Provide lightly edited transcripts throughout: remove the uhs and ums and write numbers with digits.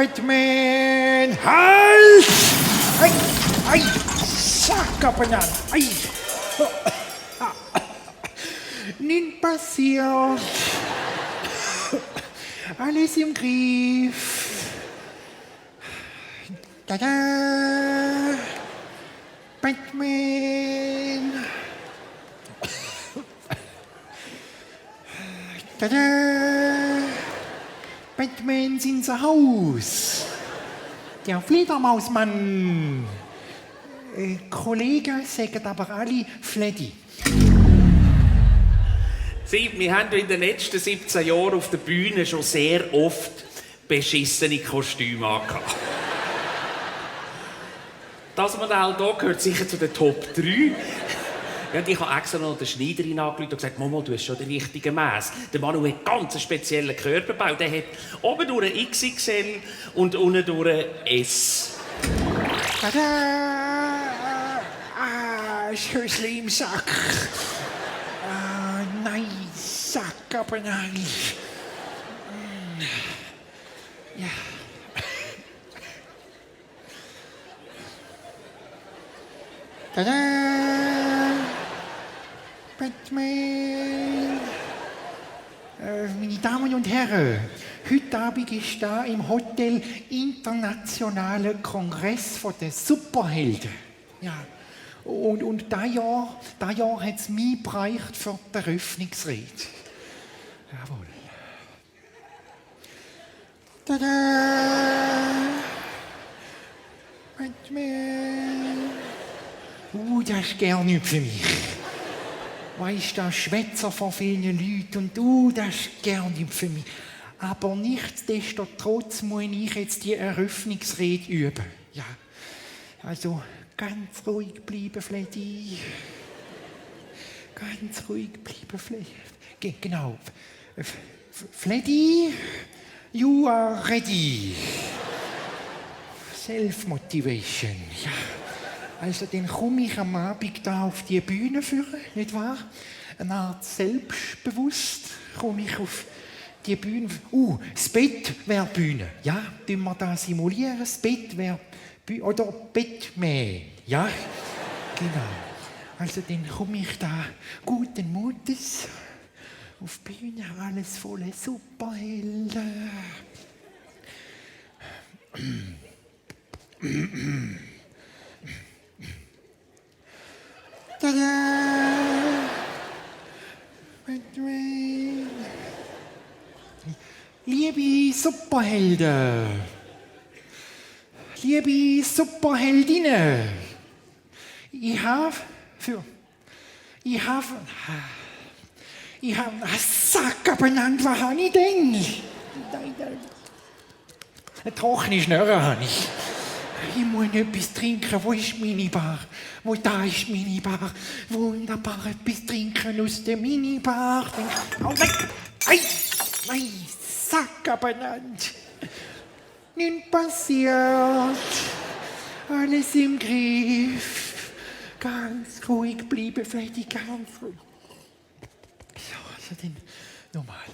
Batman! Halt! Ei, ei, sag aber nicht. Ei. Nichts passiert. Alles im Griff. Tada! Batman! Tada! Batman sind zu Haus. Der Fledermausmann. Kollegen sagen aber alle Fleddy. Wir haben in den letzten 17 Jahren auf der Bühne schon sehr oft beschissene Kostüme angehabt. Das Modell hier gehört sicher zu den Top 3. Ja, und ich habe extra noch der Schneiderin angerufen und gesagt, Momo, du hast schon den richtigen Maß. Der Manu hat ganz einen speziellen Körperbau. Der hat oben durch ein XXL und unten durch ein S. Tada! Schössli im Sack. Nein, Sack aber nein. Ja. Tada! Batman! Meine Damen und Herren, heute Abend ist da im Hotel Internationaler Kongress von den Superhelden. Ja. Und dieses Jahr hat es mich gereicht für die Eröffnungsrede. Jawohl. Tada! Batman! Das ist gar nichts für mich. Weisst du, Schwätzer von vielen Leuten und das ist gar nichts für mich. Aber nichtsdestotrotz muss ich jetzt die Eröffnungsrede üben. Ja, also ganz ruhig bleiben, Fleddy. Ganz ruhig bleiben, Fleddy. Genau. Fleddy, you are ready. Self-Motivation, ja. Also dann komme ich am Abend da auf die Bühne führen, nicht wahr? Eine Art selbstbewusst komme ich auf die Bühne. Das Bett wäre Bühne, ja? Tun wir da simulieren? Das Bett wäre Bühne oder Batman, ja? Genau. Also dann komme ich da guten Mutes auf die Bühne, alles voller Superhelden. Tada! Liebe Superhelden, liebe Superheldinnen, sag aber nicht, was habe ich denn? Eine trockene Schnurre habe ich. Ich muss etwas trinken. Wo ist Minibar? Da ist Minibar. Wunderbar, etwas trinken aus der Minibar. Oh nein! Nein, sag aber nicht. Nichts passiert. Alles im Griff. Ganz ruhig bleiben, vielleicht ganz ruhig. So, also dann nochmal.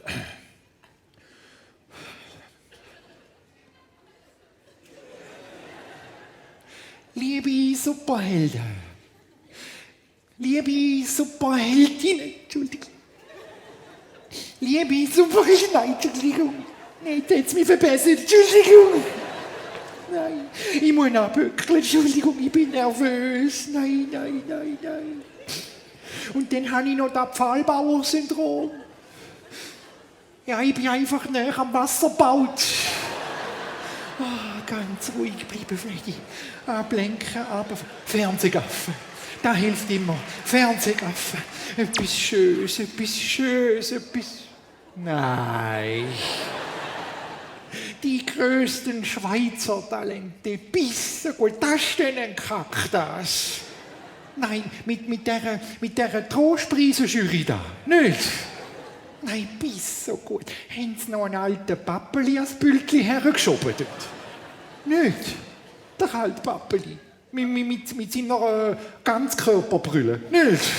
Liebe Superhelden, liebe Superheldinnen, Entschuldigung. Liebe Superhelden, nein, Entschuldigung. Nein, jetzt hat es mich verbessert, Entschuldigung. Nein, ich muss nachbückeln, Entschuldigung, ich bin nervös. Nein. Und dann habe ich noch das Pfahlbauer-Syndrom. Ja, ich bin einfach näher am Wasser gebaut. Ganz ruhig bleiben, Freddy. Ablenken, aber Fernsehgaffe. Das hilft immer. Fernsehgaffe. Etwas Schönes, etwas... Nein. Die grössten Schweizer Talente. Bis so gut. Das ist denn ein Kaktus. Nein, mit dieser Trostpreisen-Jury da. Nicht? Nein, bis so gut. Haben sie noch einen alten Pappeli als Bültli hergeschoben dort? Nicht? Der alte Pappeli. Mit seiner Ganzkörperbrille. Nicht?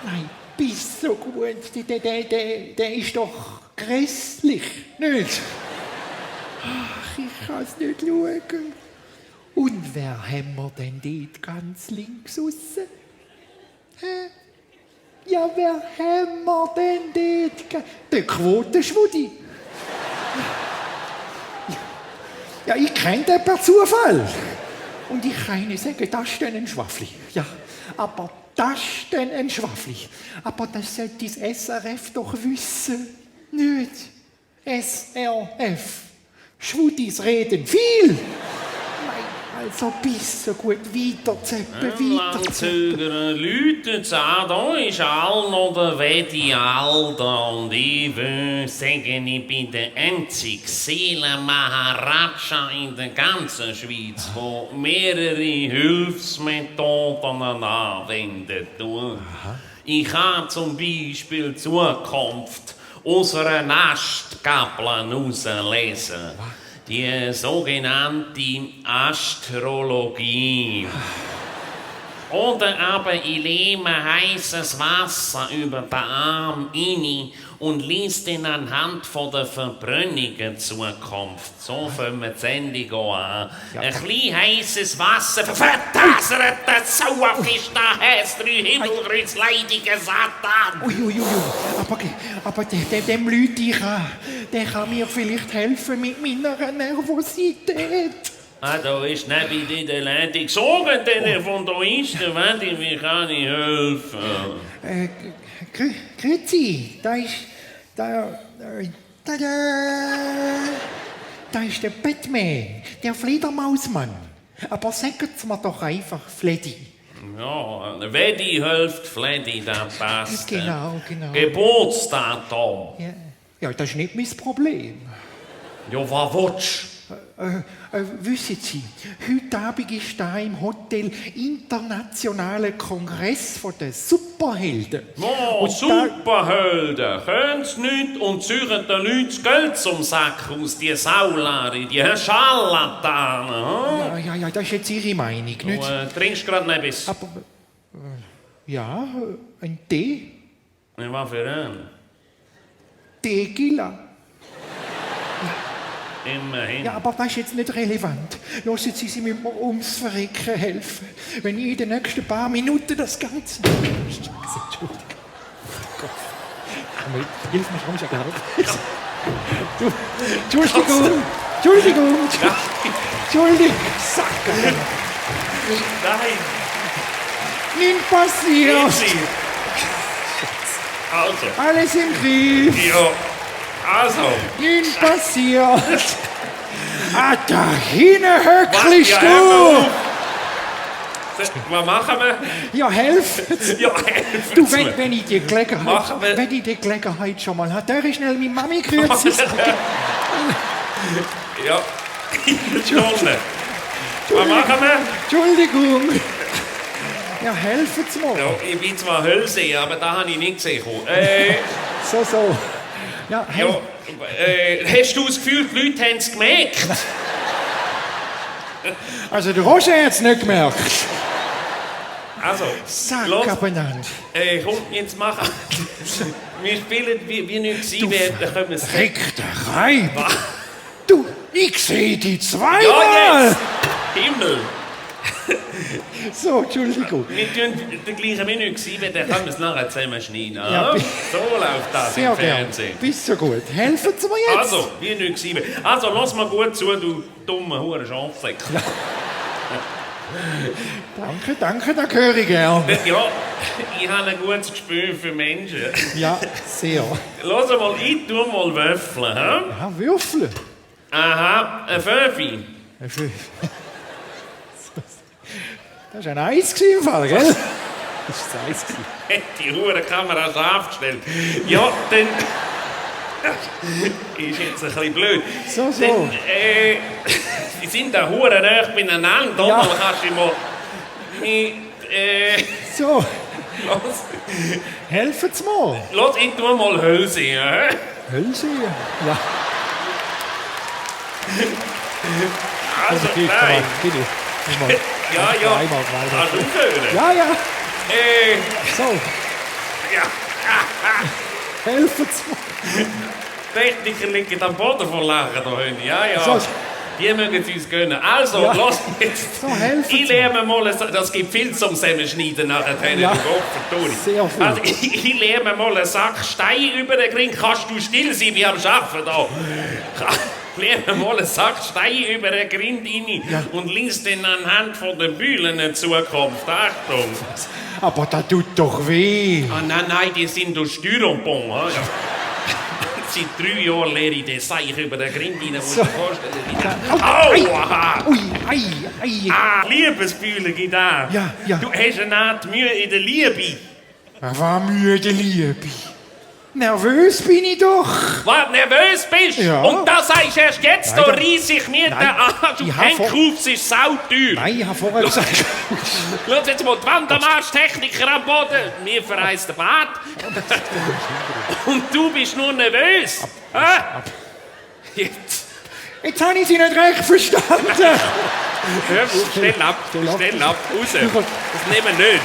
Nein, bis so gut. Der ist doch grässlich. Nicht? Ach, ich kann es nicht schauen. Und wer haben wir denn dort ganz links aussen? Hä? Ja, wer haben wir denn dort? Der Quotenschwudi. Ja, ich kenne den per Zufall. Und ich kann Ihnen sagen, das ist dann ein Schwafli. Ja, aber das ist dann ein Schwafli. Aber das sollte das SRF doch wissen. Nicht? SRF. Schwudis reden viel. Also bis so gut weiterzeppen, Langzögern Leute an, da ist all noch der Wedi Alter und ich will sagen, ich bin der einzige Seelenmaharaja in der ganzen Schweiz, der mehrere Hilfsmethoden anwendet. Ich habe zum Beispiel Zukunft aus einer Astkaplan herauslesen. Die sogenannte Astrologie. Oder aber ich lehme heißes Wasser über den Arm rein und lies den anhand von der Verbrennungen Zukunft. So fangen wir die Sendung an. Ja. Ein bisschen heißes Wasser vertasert der Sauerfisch nach Häs, 3 Himmelkreuz, leidiger Satan. Uiuiui, aber dem Leute ich an, der kann mir vielleicht helfen mit meiner Nervosität. Da ist neben dir der Leitung. Sagen denn von da ist der Wendy, wie kann ich helfen? Grüezi, da ist der Batman, der Fledermausmann. Aber sagt mir doch einfach Fleddy. Ja, Wedi hilft Fleddy, das passt. Genau. Geburtsdatum. Ja, das ist nicht mein Problem. Ja, was willst du? Wissen Sie, heute Abend ist da im Hotel internationaler Kongress der Superhelden. Oh, Superhelden! Können Sie nicht und ziehen den Leuten das Geld zum Sack aus, die Saulari, die Scharlatanen. Ja, das ist jetzt Ihre Meinung, nicht? Du trinkst gerade noch etwas. Aber, ja, ein Tee? Ja, was für ein? Tequila. Immerhin. Ja, aber das ist jetzt nicht relevant. Lassen Sie mir ums Verrecken helfen. Wenn ich in den nächsten paar Minuten das Ganze... Entschuldigung. Hilf mir, komm, ich glaube. Entschuldigung. Sack. Nein. Nichts passiert. Also. Alles im Griff. Ja. Also. Nichts passiert. Da hinten höckelst du. Was machen wir? Ja, helfen. Ja, helfen. Du, wenn ich die Gelegenheit schon mal habe, darf ich schnell meine Mami grüßen. Ja. Stunde. Was machen wir? Entschuldigung. Ja, helfen Sie mir. Ja, ich bin zwar Hölse, aber da habe ich nicht gesehen. So. Ja, hast du das Gefühl, die Leute haben es gemerkt? Also, der Roger hat es nicht gemerkt. Also, Sack abeinander. Komm, jetzt machen wir spielen, wie nicht gewesen wäre, dann können wir es... Rekterei. Du, ich sehe die zweimal. Ja, jetzt! Himmel! So, Entschuldigung. Wir tun den gleichen wie nicht gewesen wäre, dann können wir es nachher zusammen schneiden. Ja, so läuft das sehr im Fernsehen. Bist so gut. Helfen Sie mir jetzt. Also, wie nicht gewesen wäre. Also, lass mal gut zu, du dummer Hure Schafsäck. Ja. Danke, das höre ich gern. Ja, ich habe ein gutes Gespür für Menschen. Ja, sehr. Lass mal, ich tue mal würfeln. He? Ja, würfeln. Aha, ein Fünfi. Ein Fünf. Das war ein Eis im Fall, gell? Das war ein Eis. Hat die Hurenkamera scharf gestellt. Ja, dann... ist jetzt ein bisschen blöd. So. Dann, die sind da Huren nah beieinander. Ja. Mal kannst du mal... So, Los, helfen Sie mir. ich tue mal Hölse. Ja? Hölse? Ja. Also, Okay, nein. bitte. Ja. Dreimal. Kannst du aufhören? Ja. So, Ja. helfen Sie mir. Techniker liegen am Boden vor Lachen, da Hunde. Ja, ja. So. Die mögen es uns gönnen. Also, Ja. los jetzt. So, helfen Ich Sie. lerne mal, das gibt viel zum Zusammenschneiden nachher. Ja. Sehr viel. Also, ich lerne mal einen Sack Steine über den Ring. Kannst du still sein, wir am Arbeiten da? Ich lerne mal einen Sack Steine über den Grind rein und liest dann anhand von den Bühlen in Zukunft. Achtung. Aber das tut doch weh. Ah, nein, die sind durch Styropor. Ja. Seit 3 Jahren lehre ich das Seich über den Grind rein. Musst du dir vorstellen. Aua! Ui, ei, ei. Ah, Liebesbühle geht da. Ja, ja. Du hast eine Art Mühe in der Liebe. Er war müde, Liebe. Nervös bin ich doch. Was, nervös bist? Ja. Und das sagst du erst jetzt, da Nein, reiss ich mir den Nein. Arsch. Du Ich hab vor- Henkrufs ist sauteuer. Nein, ich habe vorher gesagt. Schau jetzt mal, die Wand am Arsch, Techniker am Boden. Mir verreist der Bart. Und du bist nur nervös. Jetzt. Jetzt habe ich Sie nicht recht verstanden. Hör auf, schnell ab, raus. Das nehmen wir nicht.